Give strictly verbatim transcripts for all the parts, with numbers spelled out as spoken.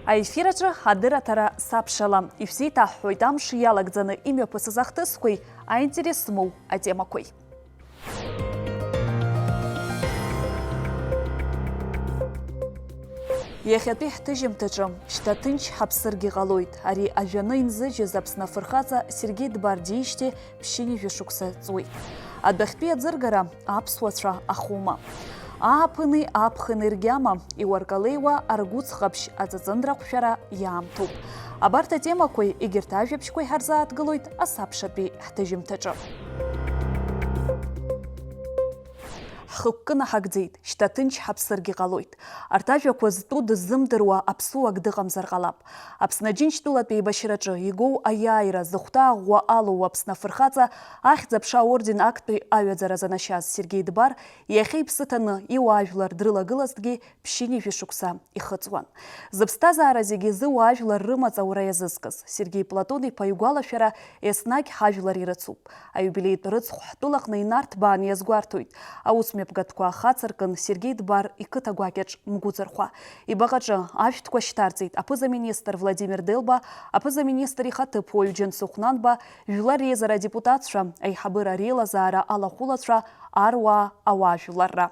Аефир аҿы адырраҭара Сабшала. Ишәзеиҭаҳҳәоит амш иалагӡаны имҩаԥысыз ахҭысқәеи аинтерес змоу атемақәеи. Иахьатәи ҳҭыжьымҭаҿы, шьҭа ҭынч ҳаԥсыргьы ҟалоит, ари ажәаны инзыжьыз Аԥсны афырхаҵа Сергеи Дбар диижьҭеи ԥшьынҩажәа шықәса ҵуеит. Адәахьтәи аӡыргара аԥсуа цәа ахума. Ааԥыни аԥхыни ргьама, иуаркалеиуа аргәыҵ ҟаԥшь аҵыҵындра аҟәшәара иаамҭоуп. Абарҭ атемақәеи егьырҭ ажәабжьқәеи ҳарзааҭгылоит асабшатәи ҳҭыжьымҭаҿы. Ҳхықәкы наҳагӡеит, шьҭа ҭынч ҳаԥсыргьы ҟалоит. Арҭ ажәақәа зтәу дыззымдыруа аԥсуак дыҟамзар ҟалап. Аԥсны Аџьынџьтәылатә еибашьраҿы игоу аиааира зыхәҭаа ӷәӷәа алоу Аԥсны афырхаҵа Ахьӡ-аԥша аорден актәи аҩаӡара занашьаз Сергеи Дбар иахьа иԥсы ҭаны иуаажәлар дрылагылазҭгьы ԥшьынҩажәа шықәса ихыҵуан. Зыԥсҭазаара зегьы изы уаажәлар рымаҵ аура иазызкыз Сергеи Платон-иԥа игәалашәара еснагь ҳажәлар ирыцуп. Аиубилеитә рыцхә ҳтәылаҟны инарҭбааны иазгәарҭоит. Аус мҩаԥгатәқәа ахацыркын Сергеи Дбар иқыҭа гәакьаҿ Мгәыӡырхәа. Ибаҟаҿы ашәҭқәа шьҭарҵеит аԥыза-министр Владимир Делба, аԥыза-министр ихаҭыԥуаҩ Џьансыхә Нанба, жәлар реизара адепутатцәа, аиҳабыра реилазаара алахәылацәа, аруаа, ауаажәларра.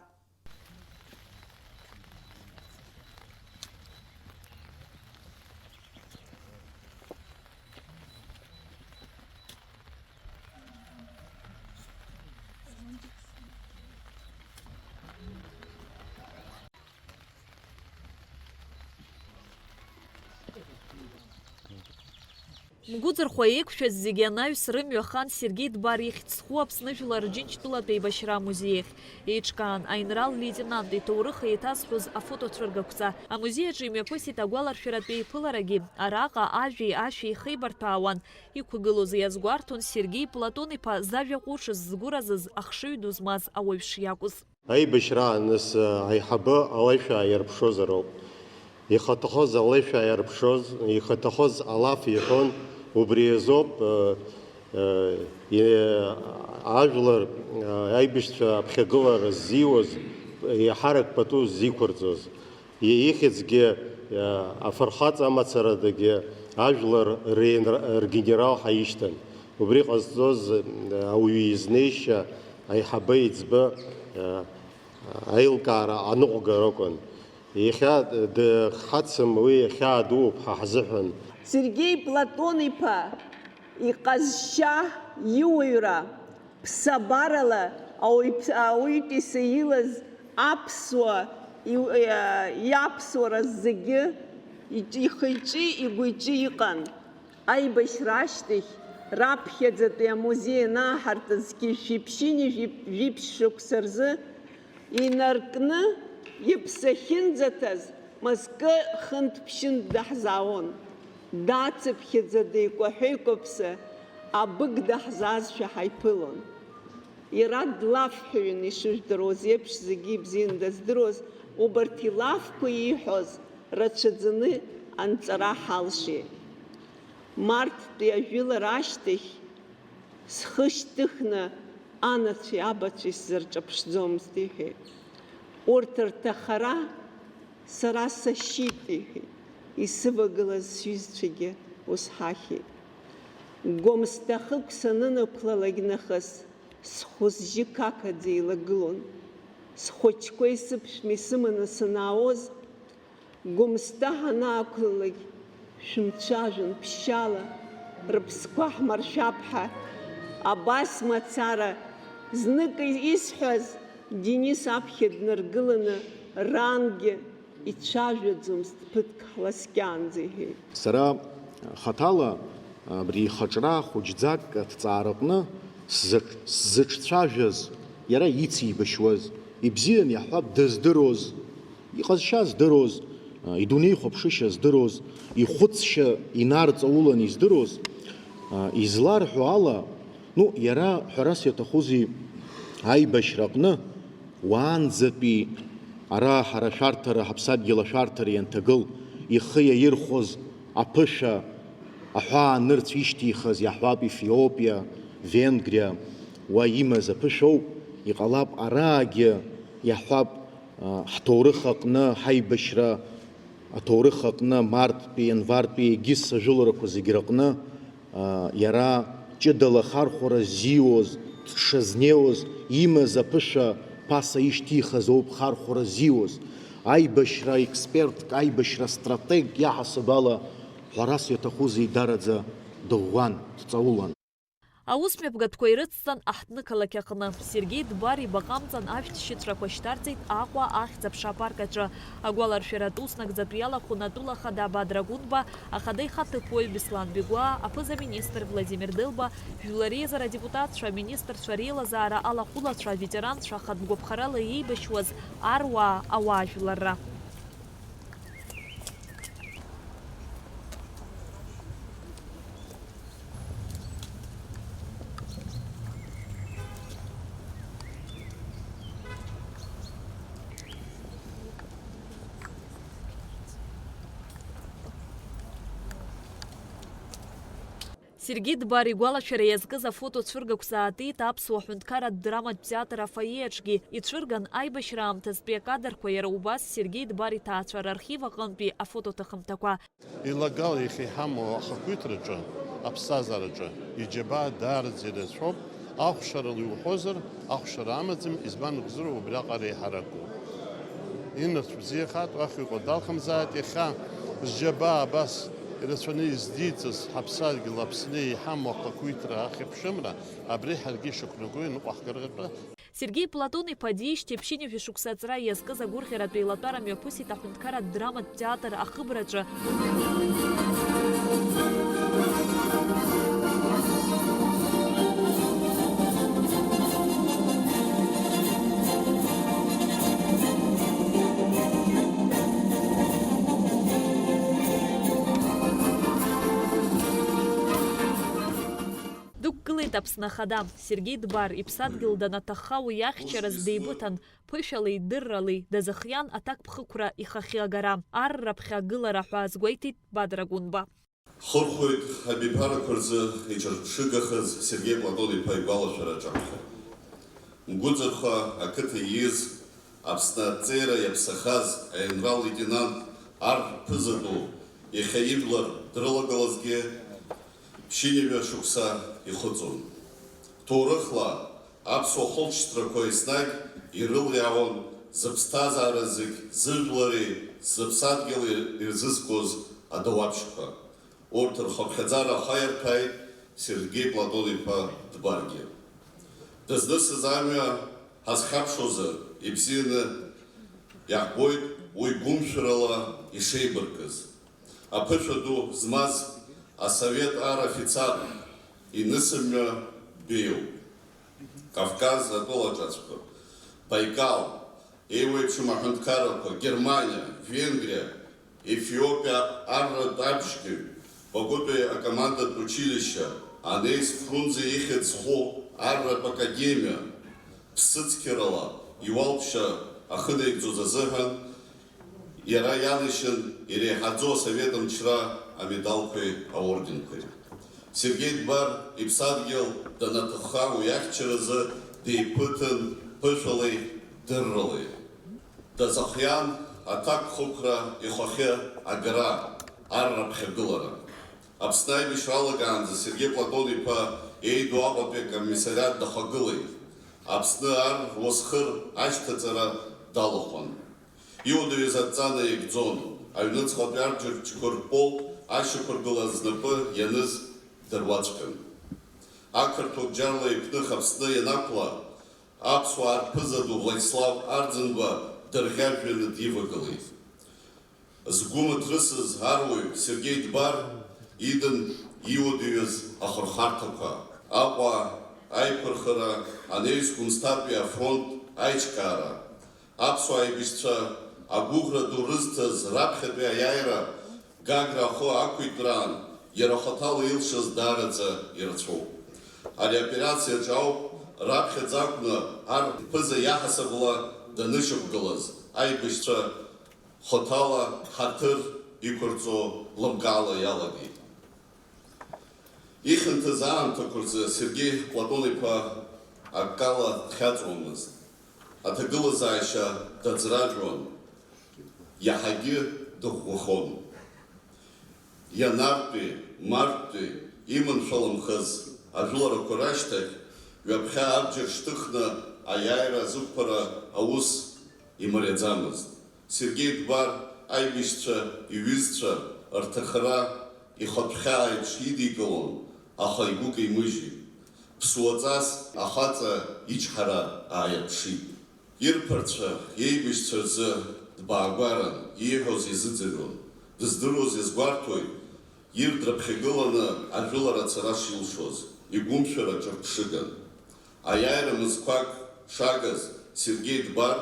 Мгәыӡырхәа еиқәшәаз зегьы анаҩс рымҩа хан Сергеи Дбар ихьӡ зху Аԥсны Жәлар Рџьынџьтәылатә Еибашьра амузеи ахь. Еиҿкаан аинрал леитенант иҭоурых еиҭазҳәоз афотоцәыргақәҵа. Амузеи аҿы имҩаԥысит агәаларшәаратә еиԥыларагьы. Араҟа ажәеи ашәеи ихеибарҭәаауан. Иқәгылоз иазгәарҭон Сергеи Платон-иԥа зажәа ҟәышыз згәыразыз ахшыҩ ду змаз ауаҩ шиакәыз. Аибашьра ааныс аиҳабы алашәа аирԥшозароуп. Ихаҭахоз алашәа аирԥшоз, ихаҭахоз алаф иҳәон, убри азоуп, э, э, е-, ажәлар, э, аибашьцәа аԥхьагылара ззиуаз, еиҳарак пату ззиқәырҵоз. Ихьӡгьы, э, афырхаҵа амацарадагьы ажәлар реинр-, ргенерал ҳәа ишьҭан. Убри ҟазҵоз, э, ауаҩы изнеишьа аиҳабы еиҵбы, э, аилкаара аныҟәгара акәын. Иахьа дыхҳацым, уи ихьаа дууп ҳа ҳзыҳәан. Сергеи Платон-иԥа иҟазшьа, иуаҩра, ԥсабарала ауаҩ-, ауаҩытәыҩса илаз аԥсуа, иу-, иа-, иаԥсуара зегьы иҿ-, ихы-иҿы, игәы-иҿы иҟан. Аибашьра ашьҭахь, раԥхьаӡатәи амузеи анааҳарт зқьи жәшәи ԥшьынҩажәи жәиԥшь шықәса рзы инаркны, иԥсы ахьынӡаҭаз, мызкы хынтә-ԥшьынтә даҳзаауан. Дацыԥхьаӡа деикәаҳәа-еикәаԥса, абык даҳзаазшәа ҳаиԥылон. Иара длафҳәаҩын, ишыжәдыруаз еиԥш, зегьы ибзианы даздыруаз, убарҭ илафқәа ииҳәоз рацәаӡаны анҵара ҳалшеит. Марттәи ажәылара ашьҭахь схы шьҭыхны анацәеи абацәеи сзырҿаԥшӡомызт, иҳәеит. Урҭ рҭахара сара сашьит, иҳәеит. Исывагылаз сҩызцәагьы ус ҳахьит. Гәымсҭа хықәса анынықәлалак нахыс, схәы-сжьы қақаӡа еилагылон. Схәыҷқәеи сыԥшәмеи сыманы санаауаз, Гәымсҭа ҳанаақәлалак, шәымцәажәон ԥшьшьала, рыԥсқәа ҳмыршәап ҳәа. Абас мацара, знык исҳәаз, Денис аԥхьа днаргыланы, рангьы ицәажәаӡомызт ԥыҭк ҳласкьаанӡа, иҳәеит. Сара хаҭала абри ихаҿра хәыҷӡак аҭҵаараҟны сзыҿ-, сзыҿцәажәаз, иара ицеибашьуаз, ибзиан иаҳҳәап, дыздыруаз, иҟазшьа здыруаз, идунеихәаԥшышьа здыруаз, ихәыцшьа инарҵаулан издыруаз, изларҳәо ала, ну, иара, ҳәарас иаҭахузеи, аибашьраҟны уаанӡатәи ара ҳара ашәарҭара, ҳаԥсадгьыл ашәарҭара ианҭагыл, ихы иаирхәоз аԥышәа, аҳәаа нырцә ишьҭихыз иаҳҳәап, Ефиопиа, Венгриа, уа имаз аԥышәоуп, иҟалап, араагьы иаҳҳәап, ҳҭоурых аҟны ҳаибашьра Аҭоурых аҟны марттәи, ианвартәи егьыс ажәыларақәа зегь рыҟны, а, иара ҷыдала ахархәара зиуаз, дшазнеиуаз, имаз аԥышәа ԥаса ишьҭихыз ауп хархәара зиуаз. Аибашьра експертк, аибашьра стратегк иаҳасаб ала, ҳәарас иаҭахузеи, дараӡа дыӷәӷәан, дҵаулан. Аус мҩаԥгатәқәа ирыцҵан аҳҭнықалақь аҟны. Сергеи Дбар ибаҟа амҵан ашәҭшьыҵәрақәа шьҭарҵеит Аҟәа ахьӡ-аԥша апарк аҿы. Агәаларшәаратә ус нагӡатәы иалахәын атәыла ахада Бадра Гәынба, ахада ихаҭыԥуаҩ Беслан Бигәаа, аԥыза-министр Владимир Делба, жәлар реизара адепутатцәа, аминистрцәа реилазаара алахәылацәа, аветеранцәа, ахатә гәаԥхарала еибашьуаз аруаа, ауаажәларра. Сергеи Дбар игәалашәара иазкыз афото цәыргақәҵа аатит Аԥсуа ҳәынҭқарратә драматә театр афоиеаҿгьы. Ицәырган аибашьра аамҭазтәи акадрқәа, иара убас Сергеи Дбар иҭаацәара архив аҟынтәи афотоҭыхымҭақәа. Еилагала иахьа иҳамоу ахақәиҭраҿы, аԥсҭазаараҿы иџьабаа даараӡа ирацәоуп, ахәшарала иуҳәозар, ахәшара амаӡам, избан акәзар убриаҟара еиҳаракуп. Инарцә бзиахааит, уахь иҟоу далхымзааит, иахьа зџьабаа абас ирацәаны издиҵаз ҳаԥсадгьыл Аԥсны иҳамоу ахақәиҭра ахьыԥшымра, абри ҳаргьы ишақәнаго иныҟәаҳгар ҳәа. Сергеи Платон-иԥа диижьҭеи ԥшьынҩажәа шықәса аҵра иазкыз агәырӷьаратә еилатәара мҩаԥысит аҳәынҭқарратә драматә театр ахыбраҿы. Дықәгылеит Аԥсны Ахада. Сергеи Дбар иԥсадгьыл данаҭахха уи ахьчараз деибыҭан, ԥышәалеи дырралеи дазыхиан аҭакԥхықәра ихахьы агара, ар раԥхьа агылара ҳәа азгәеиҭеит Бадра Гәынба. Хырхәоит абиԥарақәа рзы иҿырԥшыгахаз Сергеи Платон-иԥа игәалашәара аҿаԥхьа. Мгәыӡырхәа ақыҭа ииз, Аԥсны аҵеира иаԥсахаз аинрал-леитенант ар ԥыза ду иахьа ижәлар дрылагылазгьы ԥшьынҩажәа шықәса ихыҵуан. Ҭоурыхла аԥсуа хылҵшьҭрақәа еснагь ирылиаауан зыԥсҭазаара зегь зыжәлари зыԥсадгьыли ирзызкуаз адауаԥшьқәа. Урҭ рхыԥхьаӡара ахаирҭәааит Сергеи Платон-иԥа Дбаргьы. Дызнысыз амҩа ҳазхьаԥшуазар, ибзианы иаҳбоит уи гәымшәарала ишеибаркыз. Аԥышәа ду змаз асовет ар афицар инысымҩа беиоуп. Кавказ атәылаҿацәқәа, Баикал, еиуеиԥшым аҳәынҭқаррақәа, Германиа, Венгриа, Ефиопиа арратә абжьгаҩ, Бакәытәи акомандатә училишьче, Анеис Фрунзе ихьӡ зху арратә академиа, ԥсыцқьарала иуалԥшьа ахынаигӡоз азыҳәан, иара иалишьын иреиҳаӡоу асовет мчра амедалқәеи аорденқәеи. Сергеи Дбар иԥсадгьыл данаҭахха уи ахьчаразы деиқәыҭан ԥышәалеи дырралеи. Дазыхиан аҭакԥхықәра ихахьы агара, ар раԥхьагылара. Аԥсны аибашьра алагаанӡа Сергеи Платон-иԥа еиду Аҟәатәи акомиссариат дахагылеит. Аԥсны ар уасхыр ашьҭаҵара далахәын. Иуадаҩыз адҵа наигӡон, аҩныҵҟатәи арчарчқәа рпол ашьақәыргыла знапы ианыз дыруаӡәкын. Ақырҭуа бџьарла икных Аԥсны ианақәла, аԥсуаа рԥыза ду Владислав Арӡынба дырӷьажәҩаны дивагылеит. Згәы мыҭрысыз аруаҩ Сергеи Дбар идын иуадаҩыз ахырхарҭақәа, Аҟәа аиқәырхара, Анеис Гәымсҭатәи афронт аиҿкаара, аԥсуа аибашьцәа агәыӷра ду рызҭаз раԥхьатәи аиааира Гагра ахы ақәиҭраан, иара хаҭала илшаз даараӡа ирацәоуп. Ари аоперациаҿы ауп раԥхьаӡа акәны ар рԥыза иаҳасабала данышьақәгылаз аибашьцәа хаҭала ҳаҭыр иқәырҵо лымкаала иалагеит. Ихьанҭаз аамҭақәа рзы Сергеи Платон-иԥа аккала дхьаҵуамызт. Аҭагылазаашьа даӡражәуан. Иаҳагьы дыӷәӷәахон. Ианартәи, марттәи иманшәаламхаз ажәыларақәа рашьҭахь, ҩаԥхьа абџьар шьҭыхны аиааира азықәԥара аус имариаӡамызт. Сергеи Дбар аибашьцәа, иҩызцәа рҭахара ихатә хьаа еиԥш идикылон, аха игәы кеимыжьит. Ԥсуаҵас ахаҵа ичҳара ааирԥшит. Ирԥарцәа, иеибашьцәа рзы дбаагәаран, ииҳәоз иазыӡырҩуан, дыздыруаз иазгәарҭоит, ир дрыԥхьагыланы ажәылара ацара шилшоз, игәымшәара ҿырԥшыган. Аиааира мызқәак шагаз Сергеи Дбар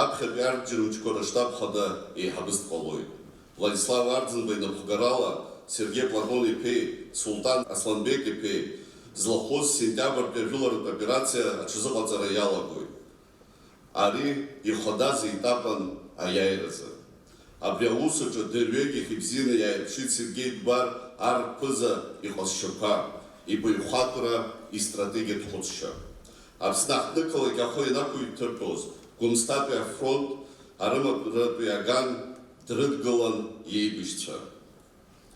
аԥхьатәи арҭ џьармыкьқәа рыштаб хада еиҳабыс дҟалоит. Владислав Арӡынба инапхгарала Сергеи Платон-иԥеи Султан Асланбек-иԥеи злахәыз сентиабртәи ажәыларатә операциа аҽазыҟаҵара иалагоит. Ари ихадаз етапын аиааиразы. Абри аус аҿы дырҩегьых ибзианы иааирԥшит Сергеи Дбар ар рԥыза иҟазшьақәа, ибаҩхатәра, истратегиатә хәыцшьа. Аԥсны аҳҭнықалақь ахы ианақәиҭыртәоз, Гәымсҭатәи афронт арыматәратәи аган дрыдгылан иеибашьцәа.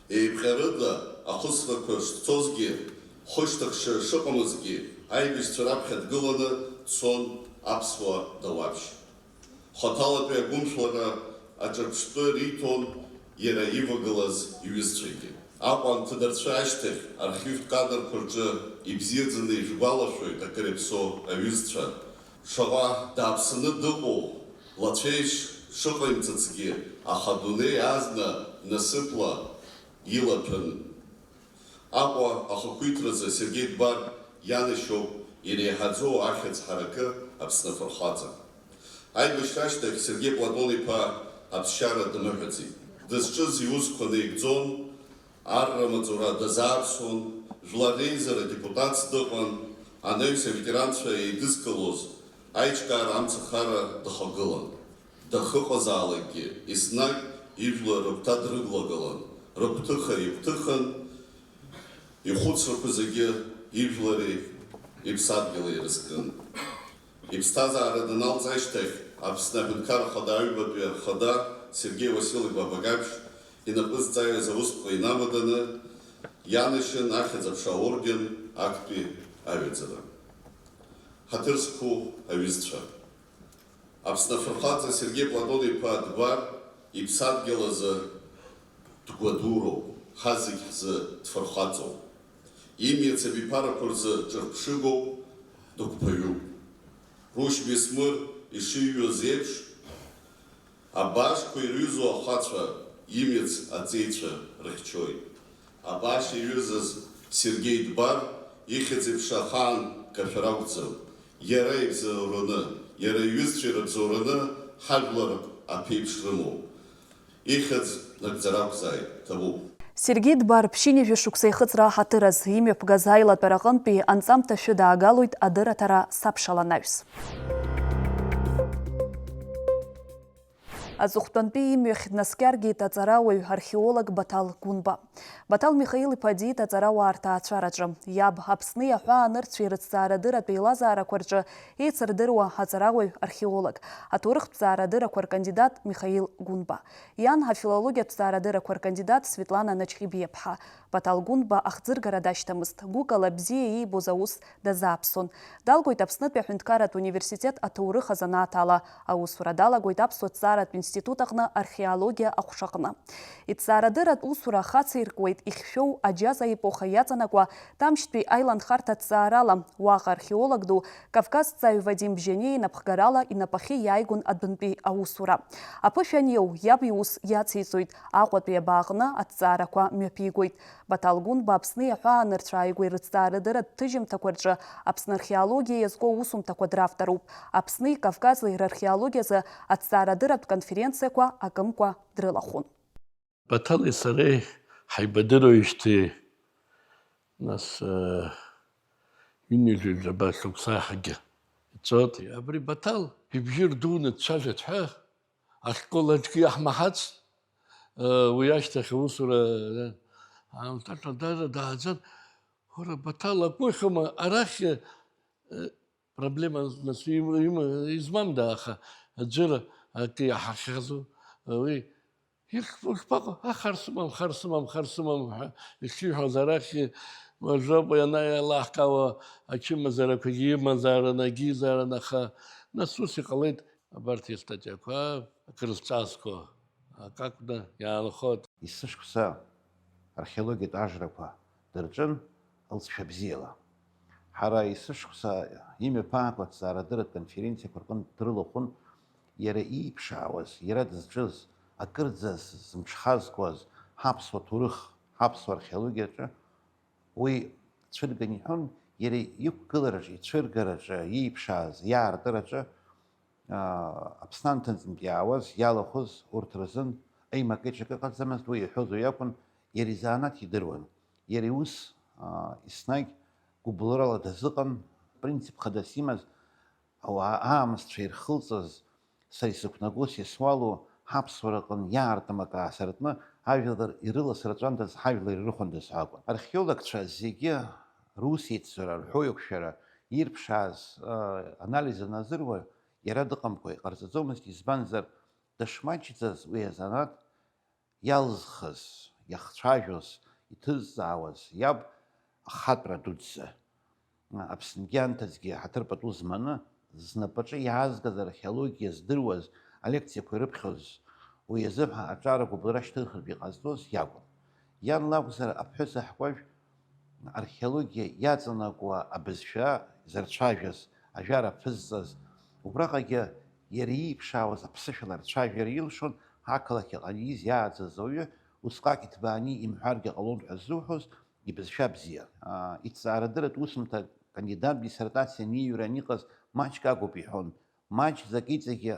Еиԥҟьарыда ахысрақәа шцозгьы, хышьҭыхшьа шыҟамызгьы, аибашьцәа раԥхьа дгыланы дцон аԥсуа дауаԥшь. Хаҭалатәи агәымшәара аҿырԥштәы риҭон иара ивагылаз иҩызцәагьы. Аҟәа анҭыдарцәы ашьҭахь архивтә кадрқәа рҿы ибзиаӡаны ишәгәалашәоит акыр иаԥсоу аҩызцәа. Шаҟа дааԥсаны дыҟоу, лацәеишь шыҟаимҵацгьы, аха адунеи азна насыԥла илаҭәын. Аҟәа ахақәиҭразы Сергеи Дбар ианашьоуп иреиҳаӡоу ахьӡ ҳаракы Аԥсны афырхаҵа. Аибашьра ашьҭахь Сергеи Платон-иԥа аԥсшьара дымыҳәаӡеит. Дызҿыз иусқәа наигӡон, арра маҵура дазааԥсон, Жәлар Реизара адепутатс дыҟан, анаҩс аветеранцәа еидызкылоз аиҿкаара амцахара дахагылан. Дахыҟазаалакгьы, еснагь ижәлар рыгәҭа дрылагылан, рыгәҭыха игәҭыхан, ихәыцрақәа зегьы ижәлари иԥсадгьыли ирызкын. Иԥсҭазаара даналҵ ашьҭахь, Аԥсны Аҳәынҭқарра Ахада аҩбатәи Ахада Сергеи Васил-иԥа Багаԥшь инапы зҵаиоз аусԥҟа инамаданы ианашьан Ахьӡ-аԥша аорден актәи аҩаӡара. Ҳаҭыр зқәу аҩызцәа! Аԥсны афырхаҵа Сергеи Платон-иԥа Дбар иԥсадгьыл азы дгәадуроуп, ҳазегь ҳзы дфырхаҵоуп. Имиц абиԥарақәа рзы ҿырԥшыгоуп, дықәԥаҩуп. Рушь Бесмыр ишиҩуаз еиԥш, абаашқәа ирҩызоу ахацәа имиц аҵеицәа рыхьчоит. Абааш иҩызаз Сергеи Дбар ихьӡ-иԥша ахаан кашәар акәӡам, иара ибзоураны, иара иҩызцәа ирыбзоураны ҳажәлар аԥеиԥш рымоуп. Ихьӡ нагӡар акәзааит, ҭабуп. Сергеи Дбар ԥшьынҩажәа шықәса ихыҵра аҳаҭыраз имҩаԥгаз аилатәара аҟынтәи анҵамҭа шәыдаагалоит адырраҭара Саԥшаланаҩс. Аҵыхәтәантәи имҩахь днаскьаргеит аҵарауаҩ археолог Баҭал Гәынба. Баҭал Михаил-иԥа диит аҵарауаа рҭаацәараҿы. Иаб Аԥсни аҳәаанырцәи рыҭҵаарадырратә еилазаарақәа рҿы еицырдыруа аҵарауаҩ археолог, аҭоурыхтә ҭҵаарадыррақәа ркандидат Михаил Гәынба. Иан афилологиатә ҭҵаарадыррақәа ркандидат Светлана Начхибиаԥҳа. Баҭал Гәынба ахӡыргара дашьҭамызт, гәыкала бзиа иибоз аус дазааԥсон. Далгоит Аԥснытәи аҳәынҭқарратә университет аҭоурых азанааҭ ала. Аусура далагоит Аԥсуа ҭҵааратә институт аҟны археологиа аҟәшаҟны. Иҭҵаарадырратә усура ахациркуеит ихьшәоу аџьаз аепоха иаҵанакуа Ҭамшьтәи аиланхарҭа ҭҵаарала. Уаҟа археолог ду, кавказҭҵааҩ Вадим Бжьаниа инапхгарала инапахьы иааигон адәынтәи аусура. Аԥышәа аниоу, иаб иус иациҵоит, Аҟәатәи абааҟны аҭҵаарақәа мҩаԥигоит. Баҭал Гәынба Аԥсни аҳәаанырцә ааигәа ирыҭҵаарадырратә ҭыжьымҭақәа рҿы Аԥсны археологиа иазку аусумҭақәа дравторуп. Аԥсни Кавкази рархеологиазы аҭҵаарадырратә конференциақәа акымкәа дрылахәын. Баҭали сареи ҳаибадыруеижьҭеи, нас, э, ҩынҩажәи жәаба шықәса ҳагьы ицоит. Абри Баҭал ибжьы рдуны дцәажәеит ҳәа, ашкол аҿгьы иаҳмаҳацт, э, уи ашьҭахь аусура, э, аамҭаҿы даара дааӡан, уара, Баҭал, акәыхьума, арахь, э, проблема нас им-, им-, измам да, аха аӡәыр акы иаҳахьазу, уи Ишԥаҟоу? А, хар сымам, хар сымам, хар сымам ҳәа ишиҳәоз арахь, уажәоуп ианааилаҳкаауа ачымазарақәагьы имазаарын, агьизаарын, аха нас ус иҟалеит, абарҭ астатиақәа акрызҵазкуа акакәны иаанхоит. Есышықәса археологиатә ажрақәа дырҿын лҵшәа бзиала. Ҳара есышықәса имҩаԥаагоу аҭҵаарадырратә конференциақәа рҟынтә дрылахәын иара ииԥшаауаз, иара дызҿыз, акырӡа зымҽхазкуаз ҳаԥсуа ҭоурых, ҳаԥсуа археологиаҿы уи цәырган иҳәон, иара иқәгылараҿы, ицәыргараҿы, ииԥшааз, иаартыраҿы, аа, Аԥсны анҭыҵынтә иаауаз, иалахәыз урҭ рзын еимакы-еиҿакы ыҟаӡамызт, уи иҳәоз уи акәын, иара изанааҭ идыруан. Иара иус, аа, еснагь гәыбылрала дазыҟан, принцип хадас имаз, ауаа аамысҭцәа ирхылҵыз, са исықәнагоу, са исуалу, ҳаԥсуара аҟны иаартым акы аасыртны, ажәлар ирыласырҵәандаз, ҳажәлар ирыхәандаз ҳәа акәын. Археологцәа зегьы русеицәара, рҳәоуеиқәшәара, ирԥшааз, ы, анализ аназыруа, иара дыҟамкәа иҟарҵаӡомызт, избанзар, дышмаҷӡаз уи азанааҭ иалзхыз, иахцәажәоз, иҭызҵаауаз иаб ахатәра дуӡӡа, Аԥсныгьы анҭыҵгьы ҳаҭыр пату зманы, знапаҿы иаазгаз археологиа здыруаз, алекциақәа ирыԥхьоз, уи азыҳәа аҿар агәыбылра шьҭырхыртә иҟазҵоз иакәын. Иан лакәзар, аԥҳәыс аҳкәажә археологиа иаҵанакуа абызшәа зарцәажәаз, ажәара аԥызҵаз, убраҟагьы иара ииԥшаауаз аԥсышәала рцәажәара илшон, ақалақь аҟны ииз иааӡаз ауаҩы усҟак иҭбааны имҳәаргьы ҟалон ҳәа ззуҳәоз ибызшәа бзиа. Аа, иҭҵаарадырратә усумҭа кандидат диссертациа аниҩра аниҟаз маҷк акәуп иҳәон, маҷӡак иҵегьы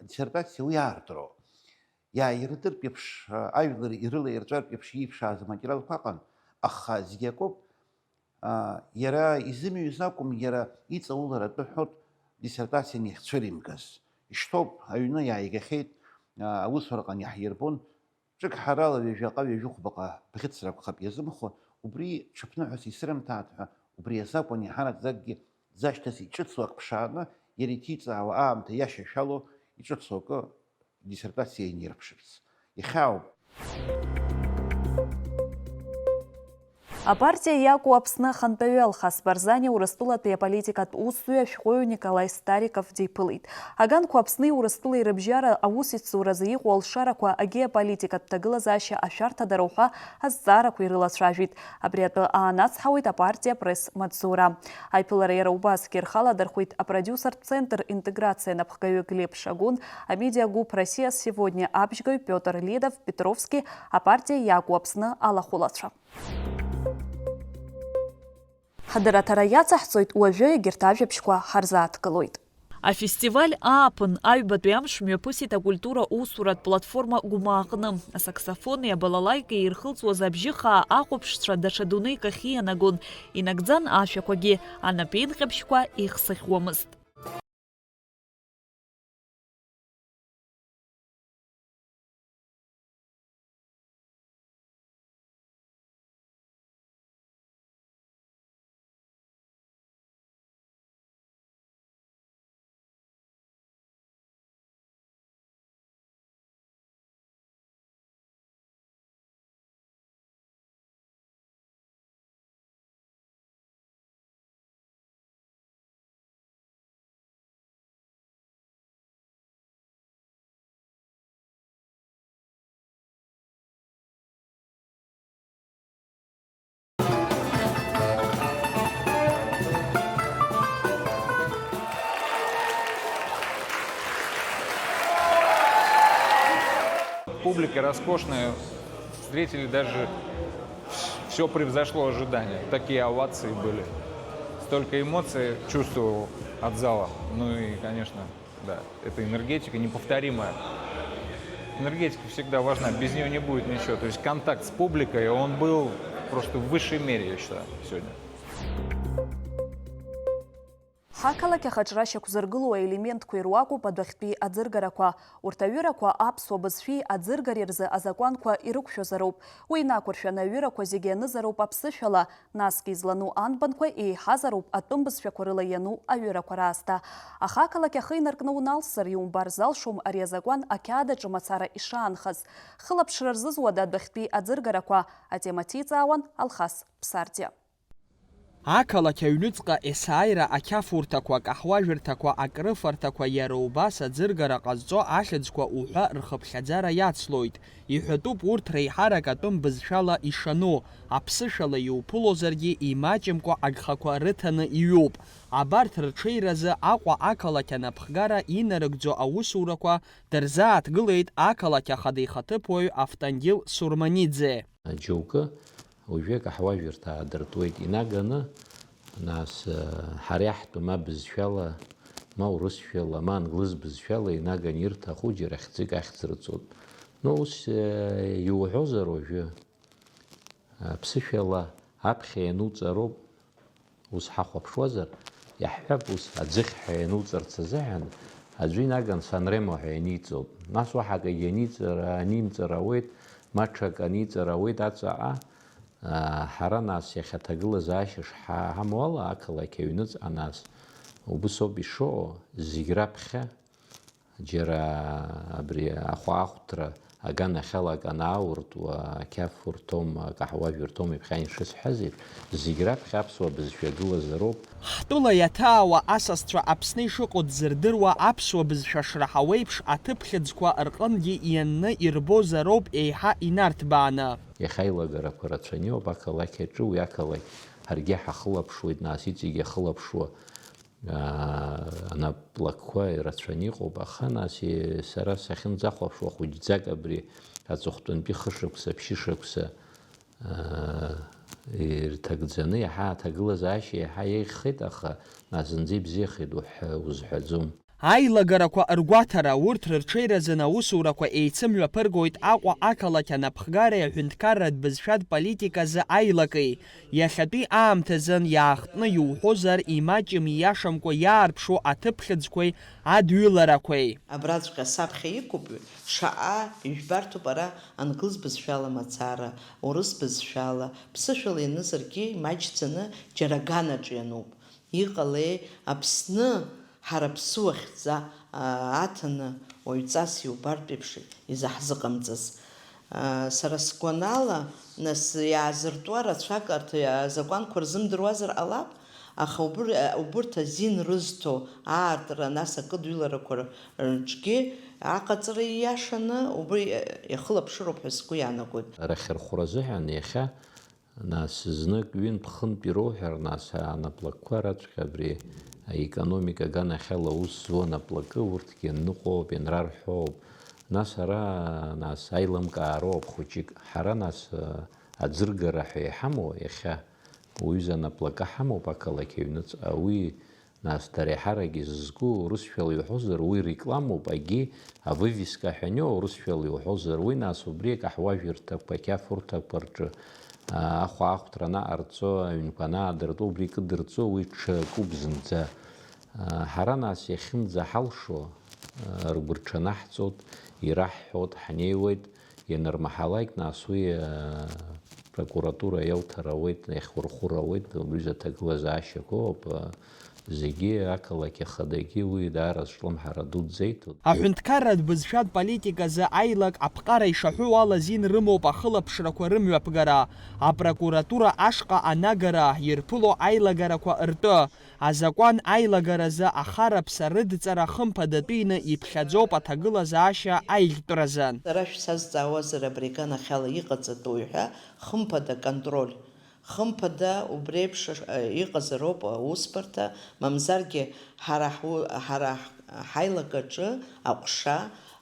адиссертациа уи аартроуп. Иааирдыртә еиԥш, ажәлар ирылаирҵәартә еиԥш ииԥшааз аматериалқәа ыҟан, аха зегь акоуп, иара изымҩыз акәым, иара иҵаулара атәы ҳәоуп диссертациа анихцәыримгаз. Ишьҭоуп, аҩны иааигахьеит, аусураҟны иаҳирбон, ҿык ҳарала ҩажәаҟа-ҩажәихәбаҟа бӷьыцракәхап иазымхо, убри ҽыԥныҳәас исырымҭааит ҳәа, убри азакәын иаҳараӡакгьы дзашьҭаз иҿыцу ак ԥшааны, иара иҭиҵаауа аамҭа иашьашәало иҿыцу акы диссертациа инирԥшырц. Ихьаауп. Апартиа иакәу Аԥсны ахантәаҩы Алхас Барзани Урыстәылатәи аполитикатә усзуҩы ашәҟәыҩҩы Николаи Стариков диԥылеит. Аганқәа Аԥсни Урыстәылеи рыбжьара аусеицуразы иҟоу алшарақәа агеополитикатә ҭагылазаашьа ашәарҭадара уҳәа азҵаарақәа ирылацәажәеит. Абри атәы аанацҳауеит апартиа апресс-маҵзура. Аиԥылара иара убасгьы рхы аладырхәит апродиусертә центр Интеграциа анапхгаҩы Глеб Шагун, амедиагәыԥ Россия сегодня абжьгаҩ Пиотр Ледов, Петровски, апартиа иакәу Аԥсны алахәылацәа. Ҳадырраҭара иацаҳҵоит, уажәы егьырҭ ажәабжьқәа ҳарзааҭгылоит. Афестиваль ааԥын аҩбатәи амш мҩаԥысит акультура усуратә платформа Гәмаа аҟны. Асаксофони абалалаикеи ирхылҵуаз абжьы хаа ахәаԥшцәа даҽа дунеик ахь иианагон, инагӡан ашәақәагьы, анапеинҟьабжьқәа еихсыӷьуамызт. Публика роскошная, зрители даже, все превзошло ожидания. Такие овации были. Столько эмоций чувствовал от зала. Ну и, конечно, да, это энергетика неповторимая. Энергетика всегда важна, без нее не будет ничего. То есть контакт с публикой, он был просто в высшей мере, я считаю, сегодня. Ҳақалақь ахаҿра шьақәзыргылоу аелементқәа ируакуп адәахьтәи аӡыргарақәа. Урҭ аҩырақәа аԥсуа бызшәеи аӡыргареи рзы азакәанқәа ирықәшәозароуп. Уи инақәыршәаны аҩырақәа зегьы ианызароуп аԥсышәала, насгьы излану анбанқәа еиҳазароуп атәым бызшәақәа рыла иану аҩырақәа раасҭа. Аха ақалақь ахы инаркны уналсзар, иумбар залшом ари азакәан ақьаад аҿы мацара ишаанхаз. Хылаԥшра рзызуада адәахьтәи аӡыргарақәа? Атема ҭиҵаауан Алхас Ԥсардиа. Ақалақь аҩныҵҟа есааира ақьафурҭақәа, акаҳуажәырҭақәа, акрыфарҭақәа, иара убас аӡыргара ҟазҵо ахьӡқәа уҳәа рхыԥхьаӡара иацлоит. Иҳәатәуп урҭ реиҳарак атәым бызшәала ишану, аԥсышәала иуԥылозаргьы имаҷымкәа агхақәа рыҭаны иҩуп. Абарҭ рҽеиразы Аҟәа ақалақь анапхгара инарыгӡо аусурақәа дырзааҭгылеит ақалақь ахада ихаҭыԥуаҩ Автандил Сурманиӡе. Џьоукы уажәы акаҳуажәырҭа аадыртуеит инаганы, нас, ҳара иаҳтәу ма бызшәала, ма урысшәала, ма англыз бызшәала инаганы ирҭаху џьара хьӡык ахьӡырҵоит. Ну, ус, иуҳәозар уажәы, ԥсышәала аԥхьа иануҵароуп. Ус ҳахәаԥшуазар, иаҳҳәап, ус аӡыхь ҳәа иануҵарц азыҳәан аӡәы инаган Санремо ҳәа ианиҵоит. Нас уаҳа акгьы аниҵара, анимҵар ауеит, ма ҽак аниҵар ауеит аҵаҟа. Ҳара нас иахьа аҭагылазаашьа шҳамоу ала, ақалақь аҩныҵҟа нас убыс ауп ишыҟоу, зегь раԥхьа. Џьара абри ахәаахәҭра аганахьала акы анаауртуа, ақьаф урҭом, акаҳуажә урҭом, иԥхьан ишысҳәаз еиԥш, зегь раԥхьа аԥсуа бызшәа гылазароуп. Ҳтәыла иаҭаауа асасцәа Аԥсны ишыҟоу дзырдыруа аԥсуа бызшәа шраҳауа еиԥш, аҭыԥ хьыӡқәа рҟынгьы ианны ирбозароуп еиҳа инарҭбааны. Иахьа аилагарақәа рацәаны иоуп ақалақь аҿы, уи ақалақь ҳаргьы ҳахылаԥшуеит, нас иҵегь иахылаԥшуа аа, анаплакқәа ирацәаны иҟоуп, аха нас, е, сара сахьынӡахәаԥшуа хәыҷӡак абри аҵыхәтәантәи хышықәса, ԥшьышықәса, аа, ирҭагӡаны иаҳа аҭагылазаашьа иаҳа еиӷьхеит, аха нас зынӡа ибзиахеит уҳәа-, узҳәаӡом. Аилагарақәа ргәаҭара, урҭ рырҽеиразын аусурақәа еицымҩаԥыргоит Аҟәа ақалақь анапхгареи аҳәынҭқарратә бызшәатә политиказы аилакеи. Иахьатәи аамҭазын иаахтны иуҳәозар, имаҷым ииашамкәа иаарԥшу аҭыԥ хьыӡқәеи адҩыларақәеи. Абраҵәҟьа саԥхьа иқәуп, шаҟа ижәбарҭоуп ара англыз бызшәала мацара, урыс бызшәала, ԥсышәала ианызаргьы имаҷӡаны џьара аганаҿ иануп. Иҟалеи, Аԥсны ҳара ԥсуа хьӡа, аа, аҭаны уаҩҵас иубартә еиԥш изаҳзыҟамҵаз? Аа, сара сгәанала, нас, иаазыртуа рацәак арҭ азакәанқәа рзымдыруазар ҟалап, аха убыр-, убырҭ азин рызҭо аартра, нас акыдҩыларақәа рҿгьы аҟаҵара ииашаны убри иахылаԥшыроуп ҳәа сгәы иаанагоит. Рахьырхәра азыҳәан иахьа Нас знык ҩынтә-хынтә ироуҳәар, нас анаплакқәа раҵәҟьа абри аекономика аганахьала аус зуа наплакы урҭгьы аныҟоуп, ианрарҳәоуп. Нас ара, нас аилымкаароуп хәыҷык. Ҳара, нас, аӡыргара ҳәа иҳамоу иахьа уаҩыза анаплакы ҳамоуп ақалақь аҩныҵҟа. Уи Нас дара еиҳарак изызку урысшәала иуҳәозар, уи рекламоуп, агьи авывеска ҳәа аниоу урысшәала иуҳәозар, уи нас убри акаҳуажәырҭақәа, ақьафурҭақәа рҿы, аа, ахәаахәҭра анаҟарҵо, аҩнқәа анаадыртуа, убри кыдырҵо, уи ҽакуп зынӡа. Аа, ҳара нас иахьынӡаҳалшо, аа, ргәы рҽанаҳҵоит, ираҳҳәоит, ҳнеиуеит, Ианырмаҳалак, нас уи, э, прокуратура иауҭар ауеит, иахьурхәыр ауеит, убри рзы аҭагылазаашьақәа ыҟоуп, э, зегьы ақалақь ахадагьы уи даара зҿлымҳара дуӡӡа иҭоит. Аҳәынҭқарратә бызшәатә политиказы аилак аԥҟара ишаҳәо ала азин рымоуп ахылаԥшрақәа рымҩаԥгара, апрокуратура ашҟа анагара, ирԥыло аилагарақәа ртәы. Азакәан аилагаразы ахараԥса рыдҵара хымԥадатәины иԥхьаӡоуп аҭагылазаашьа аиӷьтәразы. Сара шәсазҵаауазар, абри аганахьала иҟаҵатәуи ҳәа хымԥада аконтроль, хымԥада убри еиԥш, э, иҟазароуп аусбарҭа, мамзаргьы ҳара ҳу-, ҳара ҳ-, ҳаилакаҿы аҟәша,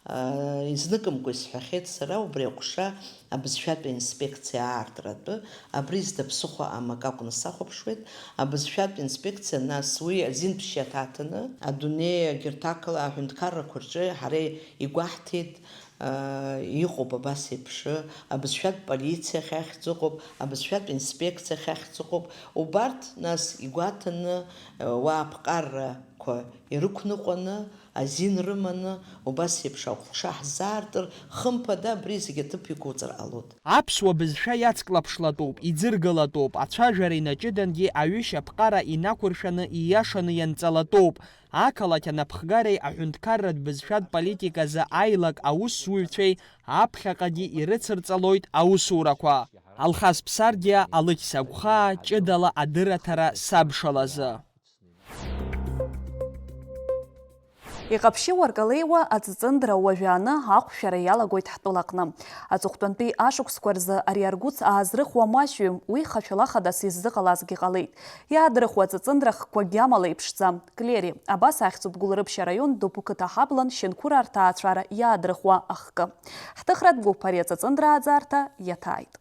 э, изныкымкәа исҳәахьеит сара, убри аҟәша абызшәатәи аинспекциа аартратәы, абри зда ԥсыхәа амак акәны сахәаԥшуеит, абызшәатә инспекциа, нас уи азин ԥшьа ҭаҭаны, адунеи агьырҭ ақала-, аҳәынҭқаррақәа рҿы ҳара игәаҳҭеит, Иҟоуп абас еиԥш, абызшәатә полициа ахьахьӡ ыҟоуп, абызшәатә инспекциа ахьахьӡ ыҟоуп. Убарҭ, нас, игәаҭаны, уа аԥҟарақәа ирықәныҟәаны, азин рыманы, убас еиԥш аҟәша ҳзаартыр, хымԥада абри зегь аҭыԥ иқәуҵар ҟалоит. Аԥсуа бызшәа иацклаԥшлатәуп, иӡыргалатәуп, ацәажәара инаҷыдангьы аҩышьа аԥҟара инақәыршәаны ииашаны ианҵалатәуп. Ақалақь анапхгареи аҳәынҭқарратә бызшәатә политиказы аилак аусзуҩцәеи аԥхьаҟагьы ирыцырҵалоит аусурақәа. Алхас Ԥсардиа, Алықьса Агәхаа, ҷыдала адырраҭара сабшалазы. Иҟаԥшьы уаркалеиуа аҵыҵындра уажәааны ахәшәара иалагоит ҳтәылаҟны. Аҵыхәтәантәи ашықәсқәа рзы ари аргәыц аазрыхуа маҷҩым, уи хашәала хадас иззыҟалазгьы ҟалеит. Иаадрыхуа аҵыҵындра хкқәа гьамала иԥшӡам. Клери, абас ахьӡуп Гәылрыԥшь араион Дыԥу қыҭа ҳаблан Шьынқәыраа рҭаацәара иаадрыхуа ахкы. Ҳҭыхратә гәыԥ ари аҵыҵындра ааӡарҭа иаҭааит.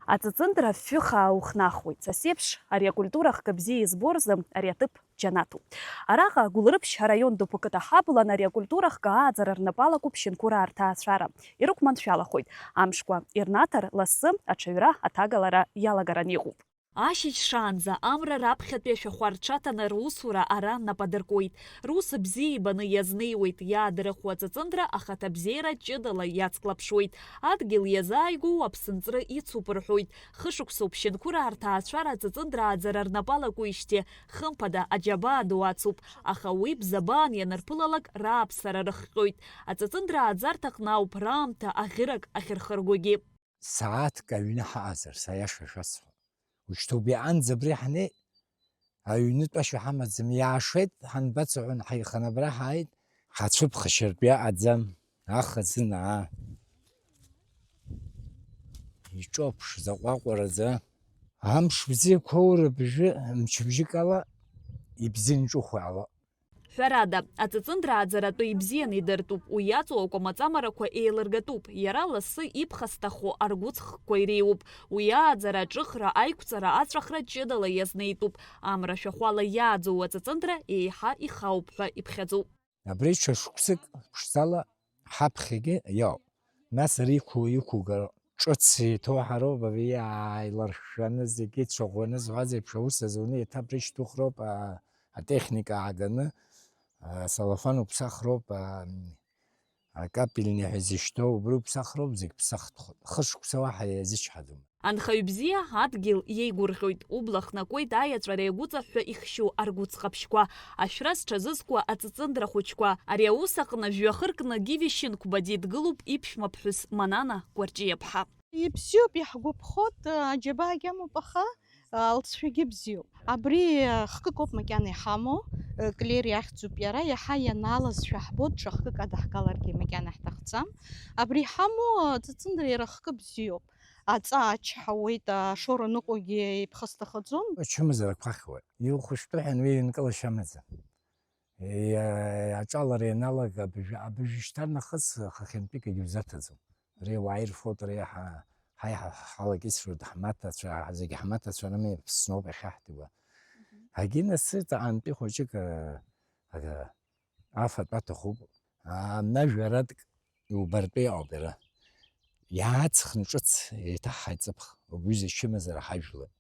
Аҵыҵындра афҩы хаа ухнахуеит. Са сеиԥш, ари акультура хкы бзиа избо рзы ари аҭыԥ џьанаҭуп. Араҟа Гәылрыԥшь араион Дыԥу қыҭа ҳаблан ари акультура хкы ааӡара рнапы алакуп Шьынқәыраа рҭаацәара. Ирықәманшәалахоит. Амшқәа ирнаҭар, лассы аҽаҩра аҭагалара иалагараны иҟоуп. Ашьыжь шаанӡа амра раԥхьатәи ашәахәа рҽаҭаны русура ара нап адыркуеит. Рус бзиа ибаны иазнеиуеит, иаадырхуа аҵыҵындра ахаҭабзиара ҷыдала иацклаԥшуеит. Адгьыл иазааигәоу аԥсынҵры ицуп рҳәоит. Хышықәсоуп Шьынқәыраа рҭаацәара аҵыҵындра ааӡара рнапы алакуижьҭеи, хымԥада, аџьабаа ду ацуп. Аха уи бзабаан ианырԥылалак, рааԥсара рыхҟьоит. Аҵыҵындра ааӡарҭаҟны ауп раамҭа аӷьырак ахьырхыргогьы. Сааҭк аҩны ҳаҟазар, саиаша шәасҳәап. Ушьҭоуп иаанӡа абри ҳнеи, аҩнытә ашәа ҳамаӡам, иаашеит, ҳанбацо ҳәа ҳаиханы абра ҳааит. Ҳацәыԥхашьартә иаҟаӡам, ахазынаа. Иҿоуп шзаҟәаҟәараӡа. Амш бзиақәа ура бжәы мчыбжьык ала ибзианы иҿыхәаало. Ҳәарада, аҵыҵындра ааӡаратәы ибзианы идыртәуп, уи иаҵоу акәамаҵамарақәа еилыргатәуп, иара лассы иԥхасҭахо аргәыҵхқәа иреиуоуп, уи ааӡара, аҿыхра, аиқәҵара, аҵәахра ҷыдала иазнеитәуп, амра шәахәала иааӡоу аҵыҵындра еиҳа ихаауп ҳәа иԥхьаӡоуп. Абри ҽа шықәсык ԥшӡала ҳаԥхьагьы иоуп. Нас ари иқәу-, иқәугароуп. Ҿыц иҭоу ҳароуп, абри ааиларшәшәаны зегьы цәаӷәаны зҳәаз еиԥш аус азуны еиҭа абри шьҭухроуп, а-, атехника ааганы, а, салафан уԥсахроуп, а, акапельниа ҳәа зышьҭоу, убри уԥсахроуп, зегь ԥсахтәхоит. Хышықәса уаҳа иазычҳаӡом. Анхаҩ бзиа адгьыл иеигәырӷьоит, убла хнакуеит аиаҵәара иагәыҵаҳәҳәа ихшьу аргәыҵ ҟаԥшьқәа, ашәра зҽазызкуа аҵыҵындра хәыҷқәа. Ари аус аҟны жәҩахыркны Гиви Шьынқәба дидгылоуп иԥшәма ԥҳәыс Манана Кәарҷиаԥҳа. Ибзиоуп, иаҳгәаԥхоит, аџьабаагьы амоуп, аха алҵшәагьы бзиоуп. Абри хкык ауп макьана иҳамоу, Клери ахьӡуп иара, иаҳа ианалаз шәаҳбоит, ҽа хкык адаҳгаларгьы макьана ҳҭахӡам. Абри иҳамоу аҵыҵындра иара хкы бзиоуп. Аҵаа ачҳауеит, ашоура ныҟәогьы иԥхасҭахаӡом. Ачымазарақәа ахьуеит. Иухәышәтәы ҳәа уи еинкылашьа амаӡам. Иа-, аҿалара ианалага абыжә-, абыжә шьҭарнахыс хыхьынтәик егьузаҭаӡом. Ари ауаа ирфоит, ари ҳа-, ҳаи ҳа-, ҳалагьысроит, ҳмаҭацәа, зегь ҳмаҭацәа рымҩа ԥсноуп иахьаҳтуа. Мгм. Агьи нас ҵаҟантәи хәыҷык, а, а, афатә аҭахуп. Амнажәаратк иубартәы иҟоуп иара. Иааҵхны ҿыц еиҭаҳҳаит ҵыԥх, убри зачымазара ҳажәлар.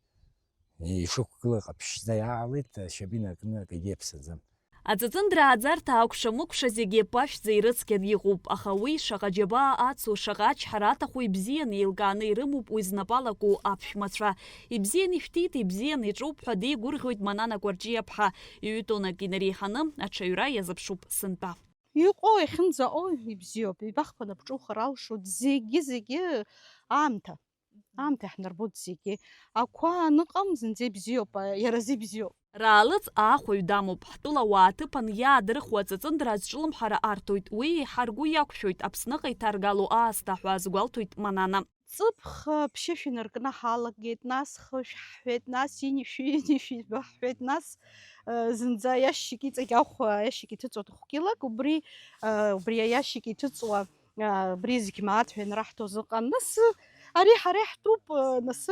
Ишықәгыла ҟаԥшьӡа иаалеит, ашьапы инаркны акгьы иаԥсаӡам. Аҵыҵындра ааӡарҭа акәша-мыкәша зегьы ԥашәӡа ирыцқьан иҟоуп, аха уи шаҟа џьабаа ацу, шаҟа ачҳара аҭаху ибзианы еилкааны ирымоуп уи знапы алаку аԥшәмацәа. Ибзианы ишәҭит, ибзианы иҿоуп ҳәа деигәырӷьоит Манана Кәарҷиаԥҳа, иҩытәнак инареиҳаны аҽаҩра иазыԥшуп сынтәа. Иҟоу иахьынӡаҟоу ибзиоуп, ибахԥа напҿухар алшоит, зегьы-зегьы аамҭа. Аамҭа иаҳнарбоит зегьы. Ақәа аныҟам зынӡа ибзиоуп, иара азы ибзиоуп. Раалыҵ аахәаҩ дамоуп, ҳтәыла ауаа аҭыԥан иаадырхуа аҵыҵындра азҿлымҳара арҭоит, уи еиҳа ргәы иақәшәоит, Аԥсныҟа иҭаргало аасҭа ҳәа азгәалҭоит Манана. Ҵыԥх ԥшьышә инаркны ҳалагеит, нас хышә ҳҳәеит, нас инишәи, инишәи баҳҳәеит, нас, э, зынӡа аиашьчик иҵегь ахә, аиашьчик иҭыҵуа ҭыхәкилак, убри, э, убри аиашьчик иҭыҵуа, э, убри зегь мааҭ ҳәа инраҳҭоз ыҟан. Нас, э, Ари ҳара иаҳтәуп, нас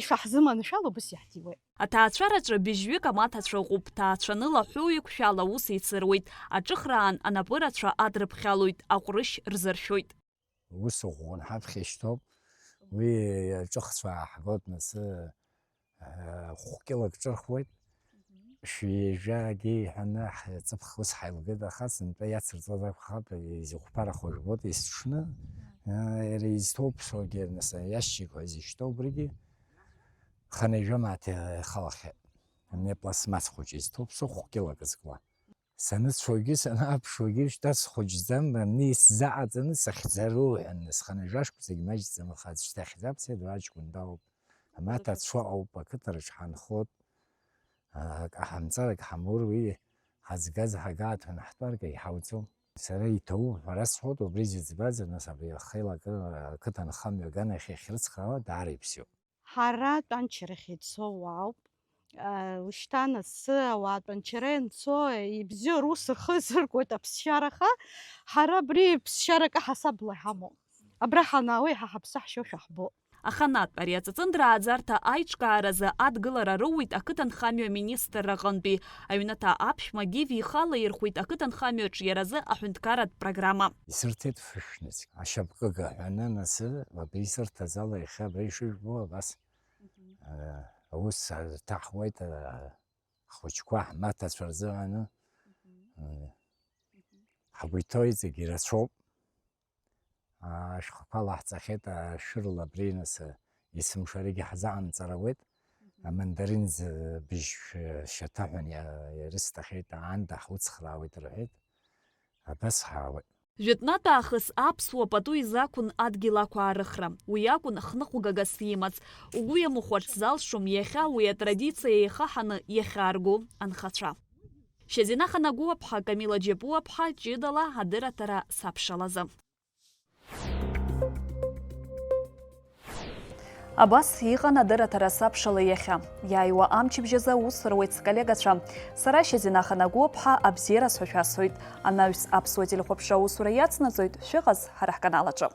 ишаҳзыманшәало убыс иаҳҭиуеит. Аҭаацәараҿы быжьҩык амаҭацәа ыҟоуп, ҭаацәаны лаҳәы-ҩықәшәала аус еицыруеит, аҿыхраан анапырацәа адрыԥхьалоит, аҟәрышь рзыршәоит. Ус ӷәӷәан ҳаԥхьа ишьҭоуп, уи аҿыхцәа ааҳгоит, нас, хәкьылак ҿырхуеит. Шәи жәагьы иҳәаны ҳҵыԥх ус ҳаилгеит, аха сынтәа иацырҵоз акәхап, изыхәԥарахо жәбоит есҽны. Иара изҭоуԥсогьы, нас, иашьцәеиқәа зышьҭоу убригьы хынҩажәа мааҭ ихалахьеит. Ани апластмасс хәыҷы изҭоуԥсо хәкьылак зкуа. Саныцәогьы, санааԥшуагьы, шьҭа схәыҷӡам, ани исзаҟаҵаны сахьӡароу ҳәа, нас, хынҩажәа шықәсагь маҷӡам, аха аӡә шьҭа ахьӡаԥсеит, уа ҷкәын дауп. Амаҭацәа ыҟоуп, ақыҭаҿ ҳанхоит, акы ҳамҵар, акы ҳамур, уи ҳазгаз ҳагааҭ ҳәа ҳтәаргьы иҳауӡом. Сара иҭоуп ҳәа расҳәоит, убри зыӡбаз, нас, абри ахеилак ақыҭанхамҩа аганахь иахьрыцхраауа даара ибзиоуп. Ҳара тәанчарахь ицо уаауп. Ушьҭа асы ауаа тәанчара ианцо, ибзиоу рус рхы зыргоит аԥсшьараха, ҳара абри ԥсшьарак аҳасабала иҳамоуп. Абра ҳанаауа иаҳа ҳаԥсы ҳшьошәа ҳбо. Аханатә ари аҵыҵындра ааӡарҭа аиҿкааразы адгылара роуеит ақыҭанхамҩа аминистрра аҟынтәи. Аҩнаҭа аԥшәма Гиви ихала ирхәеит ақыҭанхамҩаҿ иаразы аҳәынҭқарратә программа. Исырҭеит фышәнызқь. Ашьапкыга ҳәаны анасы, абри исырҭаз ала иахьа абра ишыжәбо абас, Мгм. э, аус рҭаҳуеит, э, ҳхәыҷқәа ҳмаҭацәа рзыҳәаны, Мгм. э, Мгм. ҳгәы иҭоу зегьы ирацәоуп. Ашәҟәқәа лаҳҵахьеит, ашәырла абри нас, есымшарагьы ҳзаҟамҵар ауеит. Мгм. Амандарин быжь шьаҭаҳәан иа-, ирысҭахьеит, аанда ҳуцхраауеит рҳәеит. Абас ҳаауеит. Жәытәнатә аахыс аԥсуа пату изақәын адгьыл ақәаарыхра. Уи акәын хныҟәгагас имац. Угәы иамыхәарц залшом иахьа уи атрадициа еихаҳаны иахьаарго анхацәа. Шьазина Ханагәыаԥҳа, Камила Џьапуаԥҳа, ҷыдала адырраҭара сабшалазы. Абас иҟан адырраҭара сабшала иахьа. Иааиуа амчыбжьазы аус руеит сколлегацәа. Сара Шьазина Ханагәыаԥҳа абзиара сашәасҳәоит. Анаҩс аԥсуа телехәаԥшра аусура иацнаҵоит, шәыҟаз ҳара ҳканал аҿы.